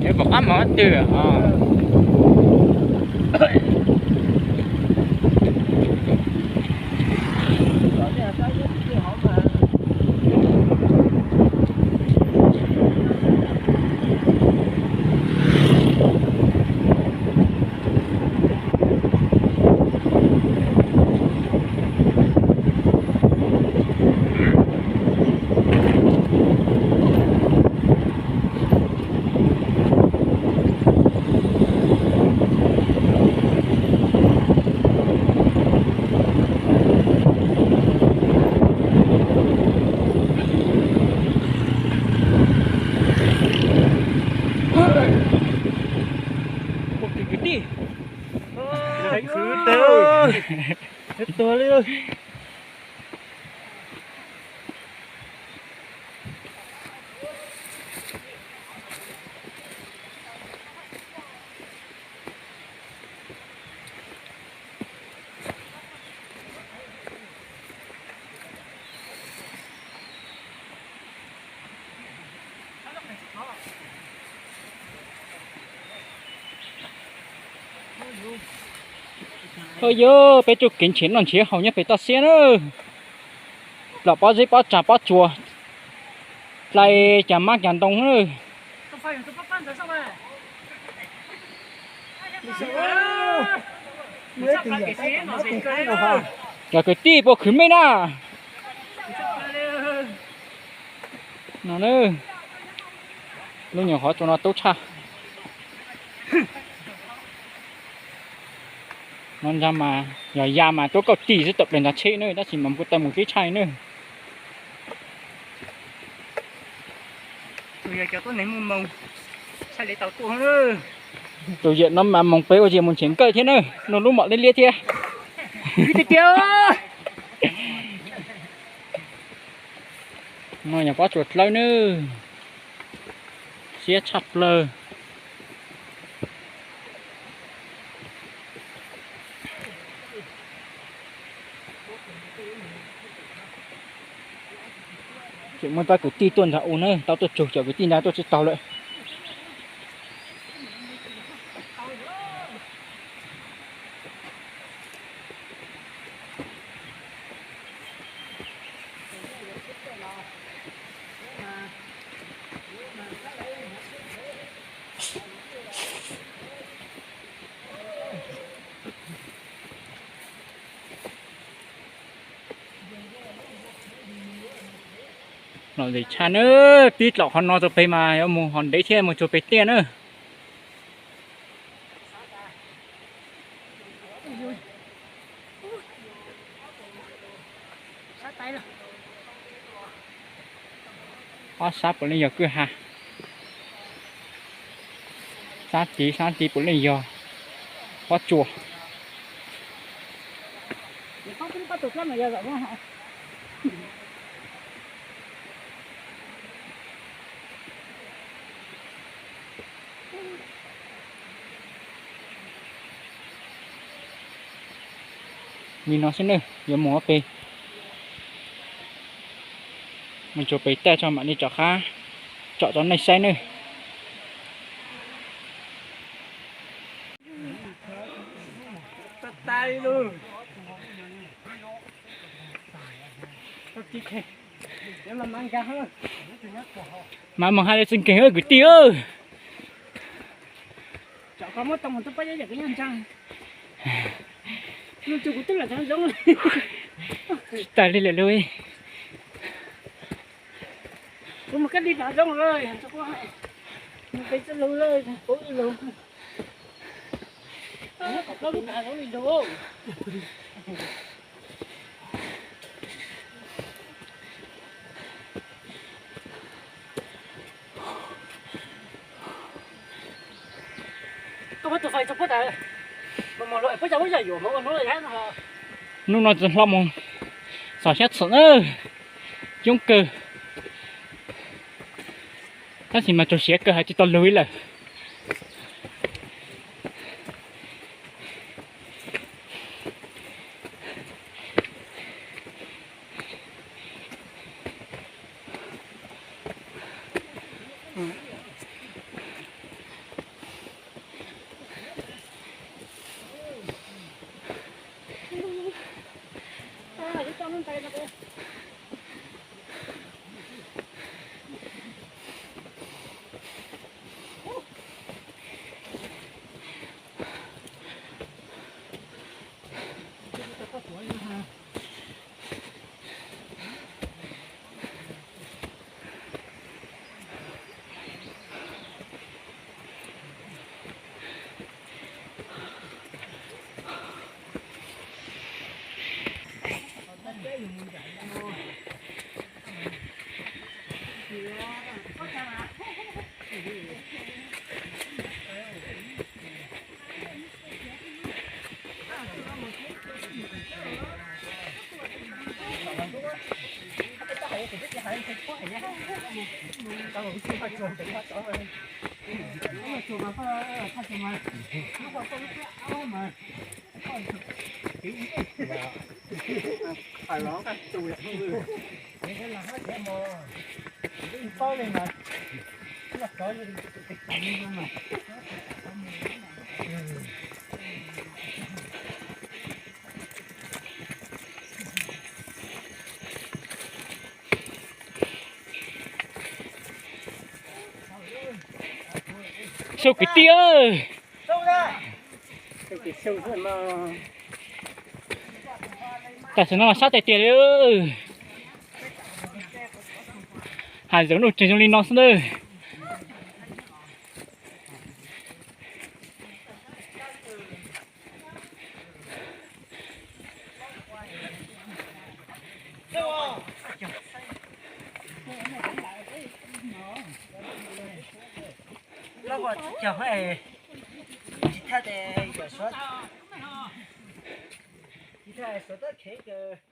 Yuav pom qab mus qab twg os. Ua kwv tij, khwv tau tuag li. Ov, yog peb tsuj kev nrhiav noj nrhiav haus nyob pem toj siab na. Los pob zeb pob tsag pob tsuas, dlai cas mab cas ntoo na. Cov kwv tij puas khwv mej na? No, lub nyuam qhuav tsua no tub tshaj. No ntag mas yog ya mas tuab kauj tis xwb tawm plaws ntag tsheb na, tab sis mas npua taw mus tib tshaj na. Tus yawm no mas moog peb ua ziag mus nrhiav nkawj thiab na, noj lub mom liab liab thiab. No yog pob tsuas dlawb na, siab tshaj plaws. Tseem muaj tab kwv tij tuaj ntag u na, tau tuaj tsug cov kwv tij ntag tuaj tsis tau lawm. Lom zem tshaj na, pib dlaum qhov no rau pem mas yuav mus hov ntev thiab mus tsuag pem tiaj na. Ob sab puav leej yog kwj ha. Sab tid sab tid puav leej yog pob tsuas. Li no xwb nawb, yuav mus ob pem, mus tsuag pem tiaj tso mam li rov qab tsom rau nej saib nawb. Mas moog hais li txij nkeeg kwv tij. Tsis tas li lawm lauj. Hnub no tsis hlob mus xyov xyab txhum na, coob kawg. Tab sis mas tsuas siav kawg hais tsis tau lug li lawm. Xyov kwv tij, tam sim no sab tiag tiag li. Hav zoov nuj tseeg zoo li no xwb na. Loj ua tsis cog, tsis thaj tes yam suav, tsis thaj suav tab khev kawg.